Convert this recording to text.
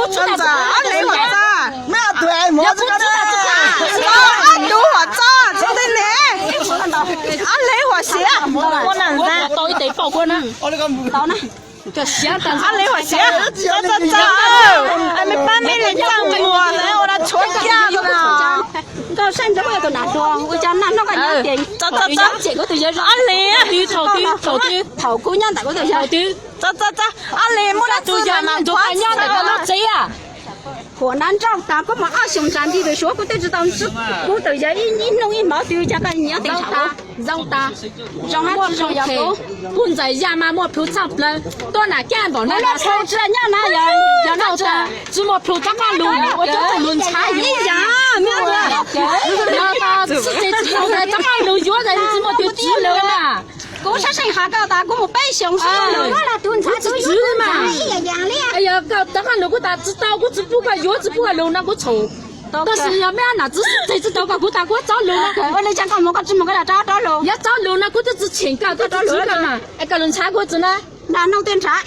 Kuv txhob ntxais, ob leeg huam txaj. Ob tug huam txaj txhob ntxais li. Ob leeg huam siab. Ua na ntxais. Ob leeg huam siab. Txhob ntxais, txhob ntxais. Mej pab mej li txaj muag ua dab tshuav kiag no. Nkauj saib ntsoov ua tus nam dua ua cas nag noj koj nyob ces txhob ntxais. Ob leeg thaum twg thaum twg thaum kuv nyob ntawm kuv tus yawg txhob ntxais. Ob leeg muaj dab tsi mas ntxuav nyob ntawm koj lub tsev. Huam nab nrauj tas kuv mus ob xyoos tsav nti tus Suav kuv twb tsis tau ntsib kuv tus yawg ib hnub ib hmos twg cas koj nyob tsev. Zoo tas, zoo tas, zoo tas, zoo tas. Kuv ntxhais Yaj mas muaj plhus tshaj plaws, tuaj nam caj npaum no tsis nyob na, yog nyob tsis muaj plhus rov qab lug, ua rau lug ntshav ib yam. Rov qab lug yuav tsis muaj tus tswv lug na. Kuv sab seem has koj tas kuv mus peb xyoos kuv tsis tswv mas. Yog koj rov qab lug kuv tas tsis tau, kuv tsis pub koj yuav, tsis pub koj lug no kuv txhaum. Tab sis yog mej nam txiv txeg tsis tau kom kuv tas kuv txob lus no. Ua li cas koj mus koj tsis mus koj rov rov lus? Yog txob lus no kuv twb tsis cheem koj, twb tsis txwv koj na, es koj lus ntshav kuv txwv na. Noj noj tej ntshav.